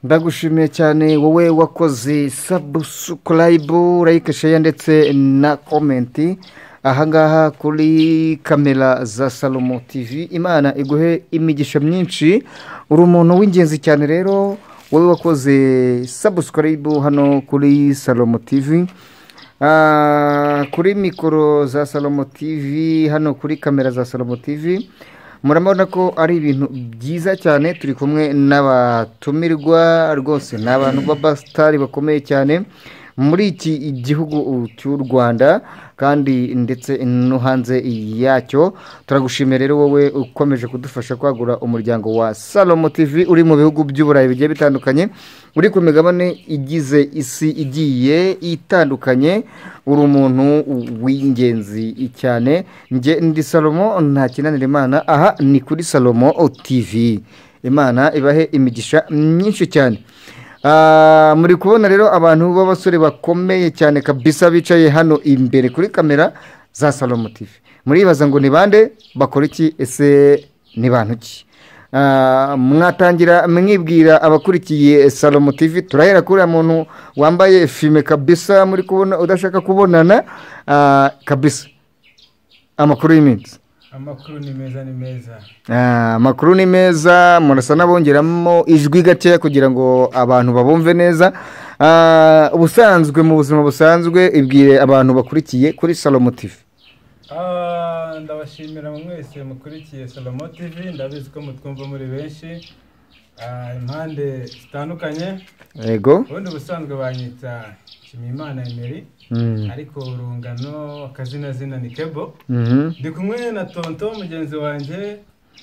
Ndagushimiye cyane wowe wakoze subscribe, like, share ndetse na comment ahangaha kuri kamera za Salomo TV. Imana iguhe imigisha myinshi, uri umuntu w'ingenzi cyane. Rero wowe wakoze subscribe hano kuri Salomo TV, kuri mikoro za Salomo TV, hano kuri kamera za Salomo TV, murabona ko ari ibintu byiza cyane. Turi kumwe n'abatumirwa rwose, ni abantu b'abasitari bakomeye cyane muri iki gihugu cy'u Rwanda kandi ndetse no hanze yacyo. Turagushimiye rero wowe ukomeje kudufasha kwagura umuryango wa Salomo TV uri mu bihugu by'Uburayi bigiye bitandukanye, uri ku migabane igize isi igiye itandukanye. Uri umuntu w'ingenzi cyane. Njye ndi Salomo, nta kinanira Imana. Aha ni kuri Salomo TV. Imana ibahe imigisha myinshi cyane. Muri kubona rero abantu b'abasore bakomeye cyane kabisa bicaye hano imbere kuri kamera za Salomo TV. Muribaza ngo ni bande, bakora iki, ese ni bantu ki? Mwatangira mwibwira abakurikiye Salomo TV. Turahera kuri uriya muntu wambaye fumé kabisa, muri kubona udashaka kubonana kabisa. Amakuru y'iminsi? Amakuru ni meza, ni meza. Amakuru ni meza. Murasa n'abongeramo ijwi gakeya kugira ngo abantu babumve neza. Ubusanzwe mu buzima busanzwe, ibwire abantu bakurikiye kuri Salomo TV. Ndabashimira mwese mukurikiye Salomo TV. Ndabizi ko mutwumva muri benshi, impande zitandukanye. Ubundi ubusanzwe banyita Nshimiyimana Emery, ariko urungano akazina zina ni Kebo. Ndi kumwe na tonto mugenzi wanjye,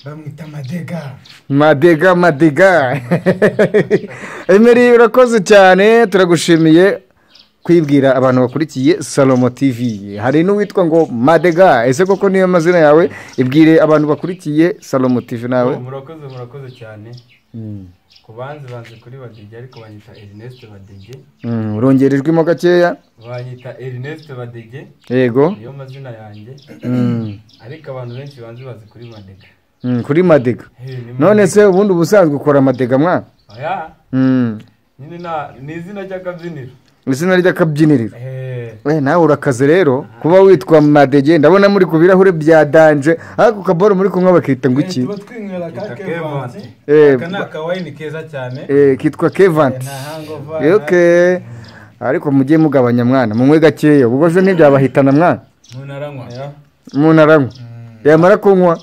bamwita Madega. Madega, Madega Emery, urakoze cyane, turagushimiye kwibwira abantu bakurikiye Salomo TV. Hari n'uwitwa ngo Madega, ese koko niyo mazina yawe? Ibwire abantu bakurikiye Salomo TV nawe. Oh, murakoze, murakoze cyane. Ku banzi banze kuri Badege, ariko banyita Ernest Badege. Urongera ijwi mo gakeya. Banyita Ernest Badege. Niyo mazina yanjye. Ariko abantu benshi banzi bazi kuri Madega. Kuri Madega. Hey, ni None se ubundi ubusanzwe ukora amadega mwana? Oya, nyine ni izina ry'akabyiniro. Izina ry'akabyiniriro. Eh. We nawe urakaze rero kuba witwa Madege. Ndabona muri ku birahure bya danger, ariko kaboro muri kunywa bakita ngo iki? Tuba twinywera ka Kita Kevanti. Kevanti. Aka ni akawayini keza cyane. Kitwa Kevanti. Nta hangover. Okay, ariko mujye mugabanya mwana, munywe gakeya, ubwo se ntibyabahitana mwana. Umuntu aranywa. Oya. Umuntu aranywa, yamara kunywa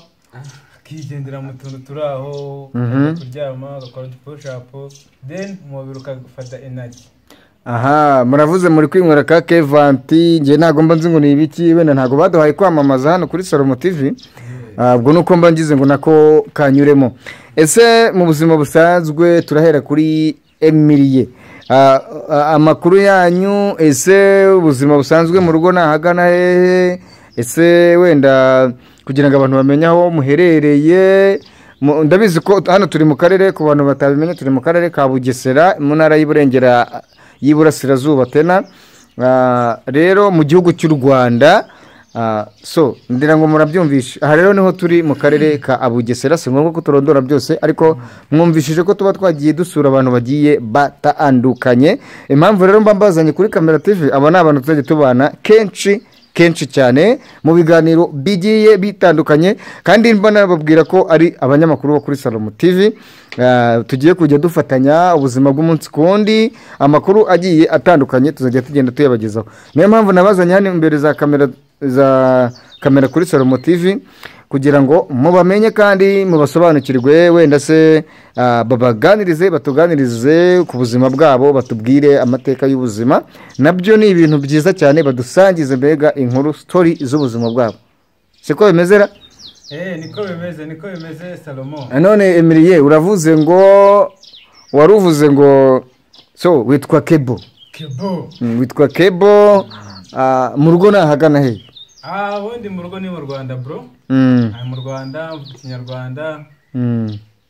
akigendera mu tuntu turi aho, akajya kuryama, agakora udupush-up, then umubiri ukafata energy. Aha muravuze muri kwinywera ka Kevanti, njye ntabwo mba nzi ngo ni ibiki, wenda ntabwo baduhaye kwamamaza hano kuri Salomo TV. Ubwo nuko mba ngize ngo nako kanyuremo. Ese mu buzima busanzwe, turahera kuri Emilie, amakuru yanyu, ese ubuzima busanzwe mu rugo nahagana hehe? Ese wenda kugira ngo abantu bamenye aho muherereye, ndabizi ko hano turi mu karere, ku bantu batabimenya, turi mu karere ka Bugesera, mu ntara y'Iburengera y'Iburasirazuba tena. Rero mu gihugu cy'u Rwanda. So ngira ngo murabyumvishe, aha rero niho turi mu karere ka Bugesera. Si ngombwa ko turondora byose, ariko mwumvishije ko tuba twagiye dusura abantu bagiye batandukanye. Impamvu rero mba mbazanye kuri kamera TV, aba ni abantu tuzajya tubana kenshi kenshi cyane mu biganiro bigiye bitandukanye, kandi mba nababwira ko ari abanyamakuru bo kuri Salomo TV. Tugiye kujya dufatanya ubuzima bw'umunsi ku wundi, amakuru agiye atandukanye tuzajya tugenda tuyabagezaho. Niyo mpamvu nabazanye hano imbere za kamera kuri Salomo TV kugira ngo mubamenye kandi mubasobanukirwe, wenda se babaganirize, batuganirize ku buzima bwabo, batubwire amateka y'ubuzima. Nabyo ni ibintu byiza cyane, badusangize mbega inkuru, story z'ubuzima bwabo. Siko bimeze ra? Niko bimeze, niko bimeze, Salomo. None Emilie, uravuze ngo wari uvuze ngo so witwa Kebo? Kebo. Witwa Kebo. Mu rugo ni ahagana he? Ubundi mu rugo ni mu Rwanda, bro. Mu Rwanda, mvuga Ikinyarwanda.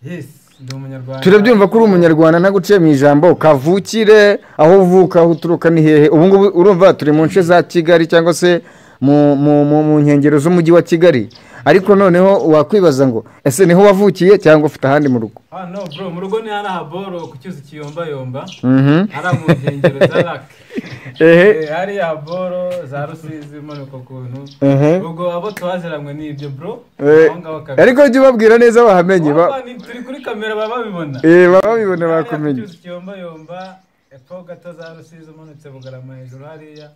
Yes, ndi Umunyarwanda. Turabyumva ko uri Umunyarwanda, ntaguciye mu ijambo. Kavukire, aho uvuka, aho uturuka ni hehe? Ubu ngubu urumva turi mu nce za Kigali cyangwa se mu nkengero z'umujyi wa Kigali. Ariko noneho wakwibaza ngo ese niho wavukiye cyangwa ufite ahandi mu rugo? Ah no bro, mu rugo ni hariya haboro ku cyuzi kiyombayomba, hariya mu nkengero za Lake. Hariya haboro za Rusizi umanuka ukuntu. Ubwo abo twaziranywe ni ibyo bro. Aho ngaho kabisa. Ariko jya ubabwira neza bahamenye. Turi kuri kamera baba babibona. Baba babibona bakumenye. Ku cyuzi kiyombayomba, epfo gato za Rusizi umanutse Bugarama hejuru hariya.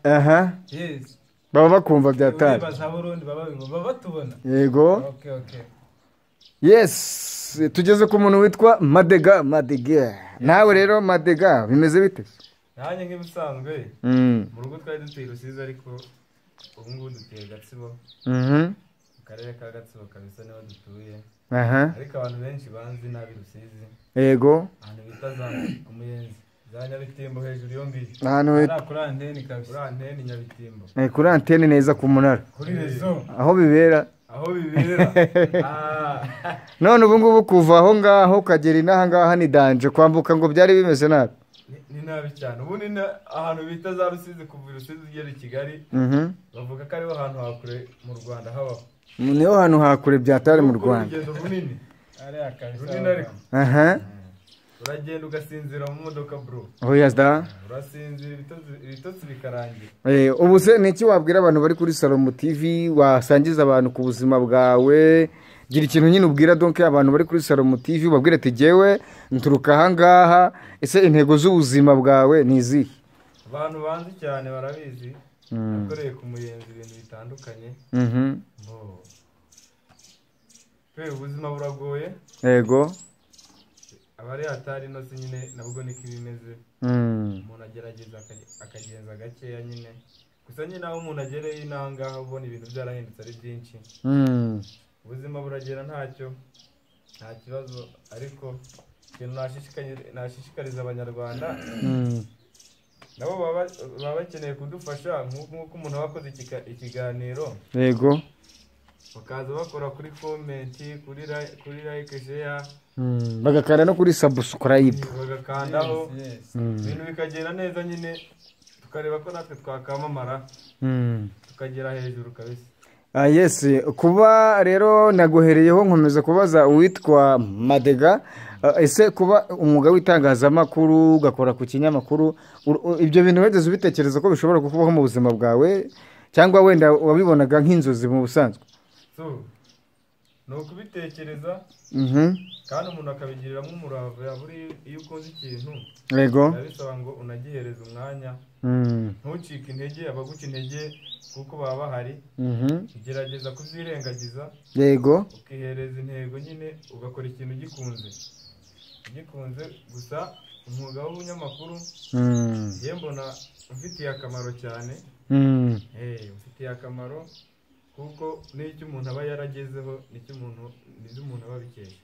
Yes. Baba bakumva byatari. Ureba za Burundi baba babibona, baba batubona. Yego. Okay, okay. Yes, tugeze ku muntu witwa Madega. Madega. Nawe rero Madega bimeze bite? Nanjye nk'ibisanzwe. Mu rugo twari dutuye Rusizi ariko ubu ngubu dutuye Gatsibo. Mu karere ka Gatsibo kabisa niho dutuye. Ariko abantu benshi banzi nabi Rusizi. Yego. Ahantu bita za Umuyenzi. Za Nyabitimbo hejuru yo ngiyo. Ahantu bita kuri antene kabisa. Kuri antene Nyabitimbo. Kuri antene neza ku munara. Kuri rezo. Aho bibera. Aho bibera. None ubu ngubu kuva aho ngaho ukagera inaha ngaha ni danje, kwambuka ngo byari bimeze nabi. Ni nabi cyane. Ubu ni ahantu bita za Rusizi, kuva Rusizi ugera i Kigali. Bavuga ko ariho hantu hakure mu Rwanda habaho. Niho hantu hakure byatari mu Rwanda. Urugendo runini. Ariya kabisa. Runini ariko. Uragenda ugasinzira mu modoka bro. Oya da. Urasinzira ibitotsi bikarangira. Ubu se niki wabwira abantu bari kuri Salomo TV, wasangiza abantu ku buzima bwawe? Gira ikintu nyine ubwira donc abantu bari kuri Salomo TV, ubabwire ati jewe nturuka aha ngaha, ese intego z'ubuzima bwawe ni izihe? Abantu banzi cyane barabizi. Nakoreye ku Muyenzi ibintu bitandukanye. Pe ubuzima buragoye. Yego. Abari hatari no nyine nabwo niko ibimeze. Umuntu agerageza akagenza gakeya nyine. Gusa nyine aho umuntu agereye inanga ubona ibintu byarahindutse ari byinshi. Ubuzima buragera ntacyo, nta kibazo, ariko ikintu nashishikariza abanyarwanda nabo baba bakeneye kudufasha nk'uko umuntu aba akoze ikiganiro. Yego. Bakaza bakora kuri comment, kuri like, share, bagakanda no kuri subscribe, bagakandaho ibintu bikagera neza nyine, tukareba ko natwe twakamamara tukagera hejuru kabisa. Yes, kuba rero naguhereyeho nkomeza kubaza uwitwa Madega, ese kuba umwuga w'itangazamakuru ugakora ku kinyamakuru, ibyo bintu wigeze ubitekereza ko bishobora kukubaho mu buzima bwawe, cyangwa wenda wabibonaga nk'inzozi mu busanzwe? Ni ukubitekereza kandi umuntu akabigiriramo umurava. Buri iyo ukoze ikintu yego bisaba ngo unagihereze umwanya, ntucike intege, abaguca intege kuko baba bahari, ugerageza kubyirengagiza. Yego. Ukihereza intego nyine, ugakora ikintu gikunze gusa. Umwuga w'ubunyamakuru njye mbona umfitiye akamaro cyane. Umfitiye akamaro kuko n'icyo umuntu aba yaragezeho n'icyo umuntu aba abikesha.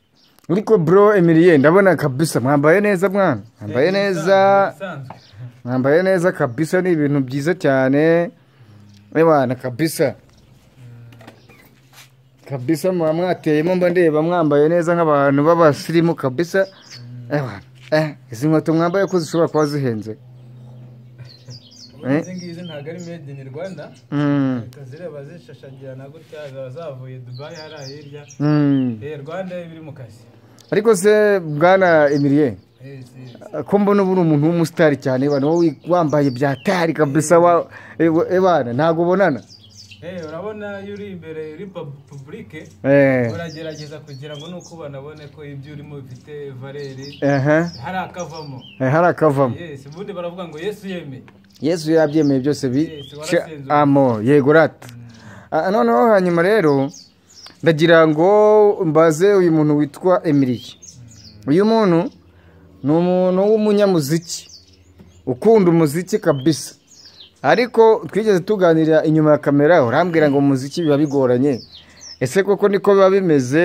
Ariko bro Emilie, ndabona kabisa mwambaye neza mwana. Mwambaye neza. Mwambaye neza kabisa, ni ibintu byiza cyane. Ebana kabisa. Kabisa mwateyemo mba ndeba mwambaye neza nk'abantu b'abasirimu kabisa. Ebana, izi nkweto mwambaye ko zishobora kuba zihenze. Izi ngizi ntabwo ari made in Rwanda. Zireba zishashagirana gutya, zaba zavuye Dubai hariya hirya. Rwanda biri mu kazi. Ariko se bwana Emilie, ko mbona ubu uri umuntu w'umusitari cyane, wowe wambaye bya tari kabisa, ebana ntabwo ubonana. Urabona iyo uri imbere uri publike, uragerageza kugira ngo nuko banabone ko ibyo urimo bifite valeri, hari akavamo. Hari akavamo. Yes, ubundi baravuga ngo Yesu yemeye. Yesu yabyemeye byose bi amo yego rata. Noneho hanyuma rero ndagira ngo mbaze uyu muntu witwa Emilie. Uyu muntu ni umuntu w'umunyamuziki ukunda umuziki kabisa, ariko twigeze tuganira inyuma ya kamera urambwira ngo umuziki biba bigoranye. Ese koko niko biba bimeze?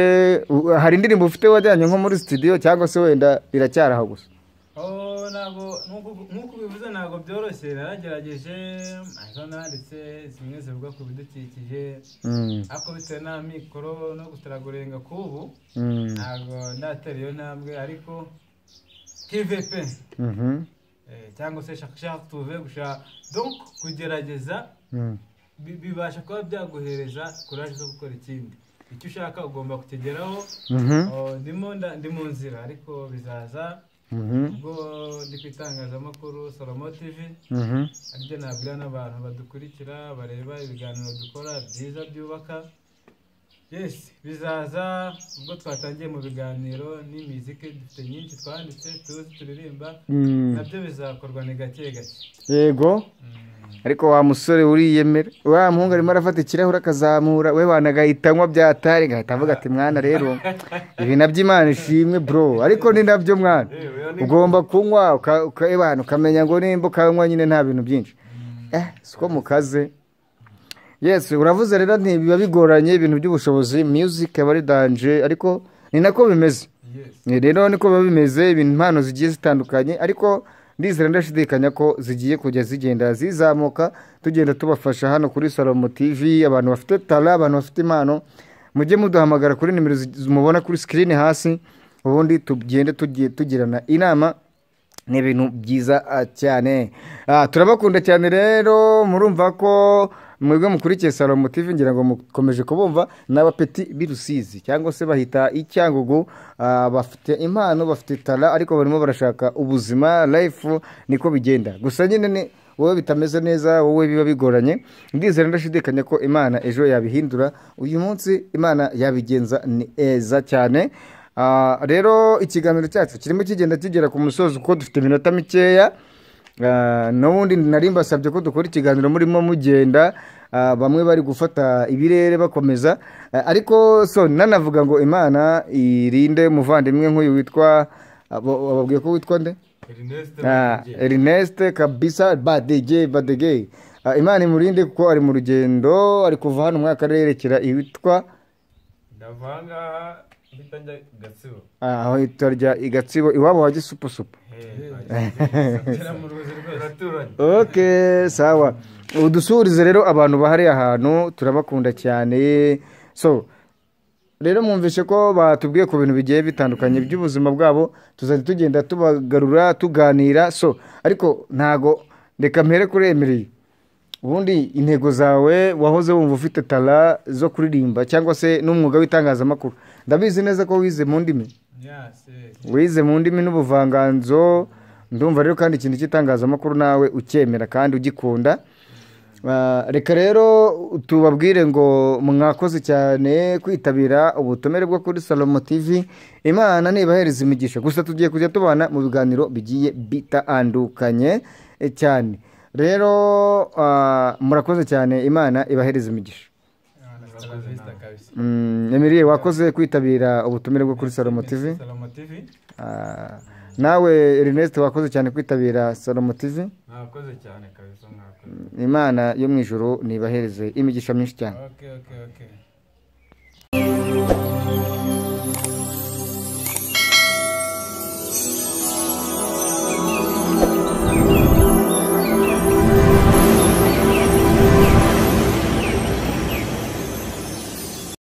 Hari indirimbo ufite wajyanye nko muri studio cyangwa se wenda biracyaraho gusa? Ntabwo nk'uko ubivuze ntabwo byoroshye. Naragerageje izo nanditse zimwe zivuga ku bidukikije, ariko bitewe n'amikoro no gutaragurenga k'ubu ntabwo ndatera iyo ntambwe, ariko KVP cyangwa se shaka tuve gushaka, donc kugerageza bibasha kuba byaguhereza courage zo gukora ikindi. Icyo ushaka ugomba kukigeraho. Ndimo ndi mu nzira ariko bizaza. Ubwo ndi ku itangazamakuru Salomo TV, aribyo nabwira n'abantu badukurikira bareba ibiganiro dukora byiza byubaka. Yes, bizaza. Ubwo twatangiye mu biganiro n'imiziki dufite nyinshi twanditse tuzi turirimba, nabyo bizakorwa ni gake gake. Yego. Ariko wa musore uriyemera, wa muhungu arimo arafata ikirahure akazamura, we wanagahita anywa byatari, agahita avuga ati mwana rero ibi nabyo Imana ishimwe bro, ariko ni nabyo mwana ugomba kunywa ukamenya ngo nimba ukanywa nyine nta bintu byinshi. Siko mukaze. Yes, uravuze rero nti biba bigoranye ibintu by'ubushobozi, music aba ari danger, ariko ni nako bimeze. Rero niko biba bimeze, ibintu impano zigiye zitandukanye, ariko ndizera ndashidikanya ko zigiye kujya zigenda zizamuka, tugenda tubafasha hano kuri Salomo TV. Abantu bafite tala, abantu bafite impano, mujye muduhamagara kuri nimero mubona kuri screen hasi, ubundi tugende tugirana inama. Ni ibintu byiza cyane. Turabakunda cyane rero, murumva ko mwebwe mukurikiye Salomo TV, ngira ngo mukomeje kubumva n'abapeti b'Irusizi cyangwa se bahita Icyangugu, bafite impano, bafite tala, ariko barimo barashaka ubuzima, life niko bigenda. Gusa nyine ni wowe bitameze neza, wowe biba bigoranye. Ndizera ndashidikanya ko Imana ejo yabihindura, uyu munsi Imana yabigenza neza cyane. Rero ikiganiro cyacu kirimo kigenda kigera ku musozo kuko dufite iminota mikeya. N'ubundi nari mbasabye ko dukora ikiganiro murimo mugenda, bamwe bari gufata ibirere bakomeza, ariko so nanavuga ngo Imana irinde umuvandimwe nk'uyu witwa, bababwiye ko witwa nde? Ernest kabisa, Badege. Imana imurinde kuko ari mu rugendo, ari kuva hano mu karere yerekera iwitwa Ndavanga mpita Gatsibo. Aho itarya Igatsibo iwabo wa Gisupusupu. Okay, sawa. Udusurize rero abantu bahari ahantu, turabakunda cyane. So rero mwumvishe ko batubwiye ku bintu bigiye bitandukanye by'ubuzima bwabo, tuzajya tugenda tubagarura tuganira. So ariko ntago reka mpere kuri Emery. Ubundi intego zawe wahoze wumva ufite tala zo kuririmba cyangwa se n'umwuga w'itangazamakuru, ndabizi neza ko wize mu ndimi. Wize mu ndimi n'ubuvanganzo, ndumva rero kandi ikintu cy'itangazamakuru nawe ukemera kandi ugikunda. Reka rero tubabwire ngo mwakoze cyane kwitabira ubutumire bwo kuri Salomo TV. Imana nibahereza imigisha. Gusa tugiye kujya tubana mu biganiro bigiye bitandukanye cyane. Rero murakoze cyane, Imana ibahereza imigisha. Emilie, wakoze kwitabira ubutumire bwo kuri Salomo TV. Nawe Ernest wakoze cyane kwitabira Salomo TV. Mwakoze cyane kabisa, mwakoze. Imana yo mu ijuru nibahereze imigisha myinshi cyane. Okay.